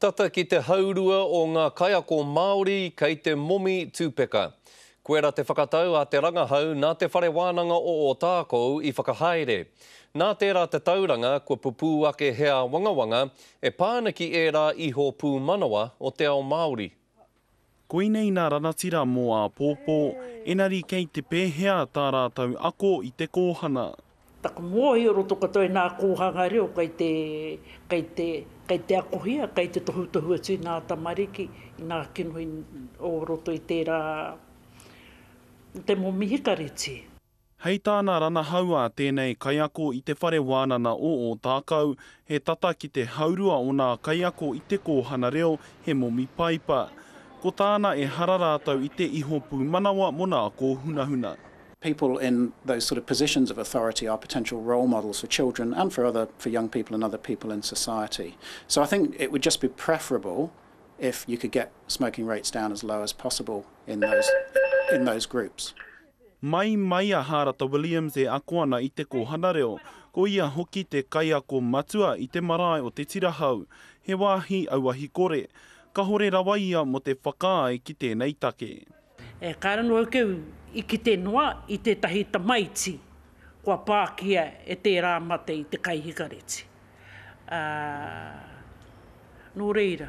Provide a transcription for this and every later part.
Tata ki te haurua o ngā kaiako Māori kei te momi tūpeka. Koira te whakatau a te rangahau nā Te Whare Wānanga o Ōtākou i whakahaere. Nā tērā tatauranga kua pupū ake he āwangawanga e pā ana ki ērā iho pūmanawa o te ao Māori. Koinei nā ranatira mō āpōpō, enari kei te pēhea tā rātou ako i te kōhana. Taku mōhio roto katoa i nā kōhanga reo kei te, kei te, kei te akohia, kei te tohutohu atu i nā tamariki, i nā kinohi o roto i tērā, te momi hikareti. Hei tāna ranahau a tēnei kaiako i Te Whare Wānana o Ōtākou, he tata ki te haurua o nā kaiako i te kōhana reo he momi paipa. Ko tāna ehara rātou i te iho pūmanawa mō nā kōhunahuna. People in those sort of positions of authority are potential role models for children and for other for young people and other people in society. So I think it would just be preferable if you could get smoking rates down as low as possible in those in those groups. Mai mai a Hārata Williams e ako ana i te kōhana reo. Ko ia hoki te kaiako matua i te marae o Te Tirahau, he wāhi auahi kore. Kahore rawa ia mo te whakaae ki tēnei take. E kāre noa au keu i kite noa i tētahi tamaiti kua pākia e tērā mate i te kai hikareti. Ā, nō reira,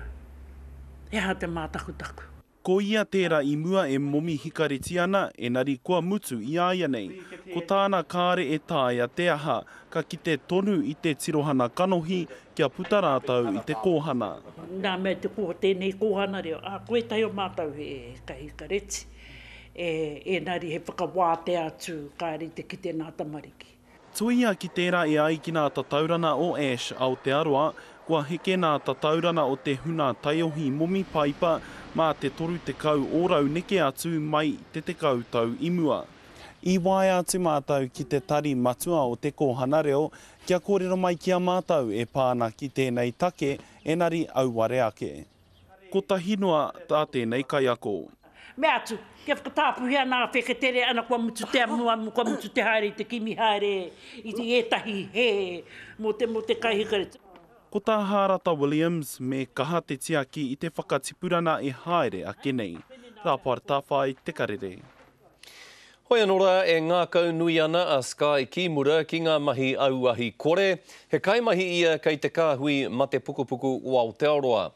he aha te mātakutaku? Ko ia tērā i mua e momi hikareti ana, enari kua mutu i a ia nei. Ko tāna kāre e taea te aha, ka kite tonu i te tirohana kanohi kia puta rātou i te kōhana. Nā mea te kō, tēnei kōhana reo, ā, ko ētahi o mātou he kai hikareti, e, enari he whakawātea atu kāre i te kite nā tamariki. Tuia ki tērā e ai ki nā tataurana o Ash Aotearoa, kua heke nā tataurana o te huna taiohi momi paipa mā te 30 ōrau neke atu mai te 10 tau i mua. I waea atu mātou ki te tari matua o Te Kōhana Reo kia kōrero mai ki a mātou e pā ana ki tēnei take, enari auare ake. Kotahi noa tā tēnei kaiako. Mea atu, kia whakatāpuhia nā wheketere ana kua mutu te amuamu, kua mutu te haere i te kimi haere i ētahi hē mō te, mō te kaihikareti. Ko tā Hārata Williams, me kaha te tiaki i te whakatipurana e haere ake nei. Rāpar Tawhai, Te Karere. Hoi anō rā, e ngākaunui ana a Sky Kimura ki ngā mahi auahi kore, he kaimahi ia kei te kāhui mate pukupuku o Aotearoa.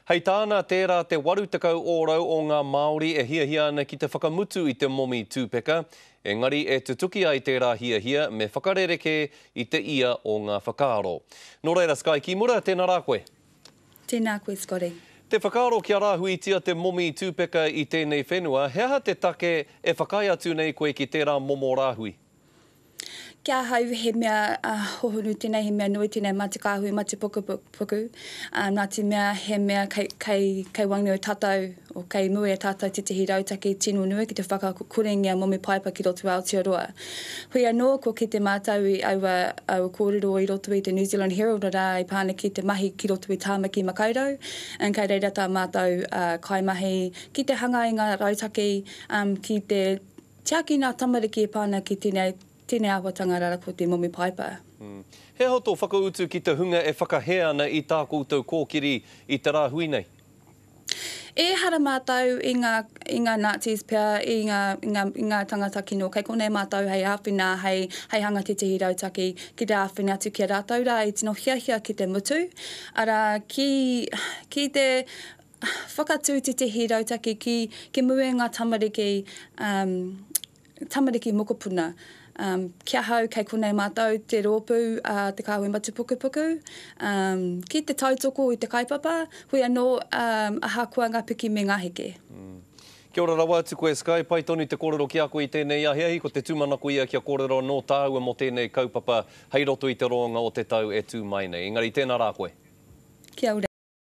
Hei tāna, tērā te 80 ōrau o ngā Māori e hiahia ana ki te whakamutu i te momi tūpeka, engari e tutuki ai tērā hiahia me whakarerekē i te ia o ngā whakaaro. Nō reira Sky Kimura, tēnā rā koe. Tēnā koe Scotty. Te whakaaro kia rāhuitia te momi tūpeka i tēnei whenua, he aha te take e whakaae atu nei koe ki tērā momo rāhui? Ki ahau he mea hohonu tēnei, he mea nui tēnei mā te kāhui, mā te pukupuku, nā te mea he mea kei, kei, kei waenganui o tātou, o kei mua i a tātou tētehi rautaki tino nui ki te whakakorengia momi paipa ki roto i Aotearoa. Hoi anō, kua kite mātou i aua, aua kōrero i roto i te New Zealand Herald arā i pā ana ki te mahi ki roto i Tāmaki Makaurau, and kei reira tā mātou kaimahi ki te hanga i ngā rautaki ki te tiaki ngā tamariki e pā ana ki tēnei, tēnei āhuatanga arā ko te momi paipa. He aha tō whakautu ki te hunga e whakahē ana i tā koutou kōkiri i te rāhui nei? Ehara mātou i ngā, i ngā Nazis pea, i ngā, i ngā, i ngā tangata kino. Kei konei mātou hei āwhina, hei, hei hanga tētehi rautaki ki te āwhina atu ki a rātou rā i tino hiahia ki te mutu, arā, ki, ki te whakatū tētehi rautaki ki, ki mua i ngā tamariki, um, tamariki mokopuna. Um, ki ahau, kei konei mātou te rōpū a Te Kāhui Matupukupuku, um, ki te tautoko i te kaupapa, hui anō, um, ahakoa ngā piki me ngā heke. Mm. Kia ora rawa atu koe Sky, pai tonu te kōrero ki a koe i tēnei ahiahi, ko te tūmanako ia kia kōrero anō tāua mō tēnei kaupapa hei roto i te roanga o te tau e tū mai nei. Engari tēnā rā koe. Kia ora.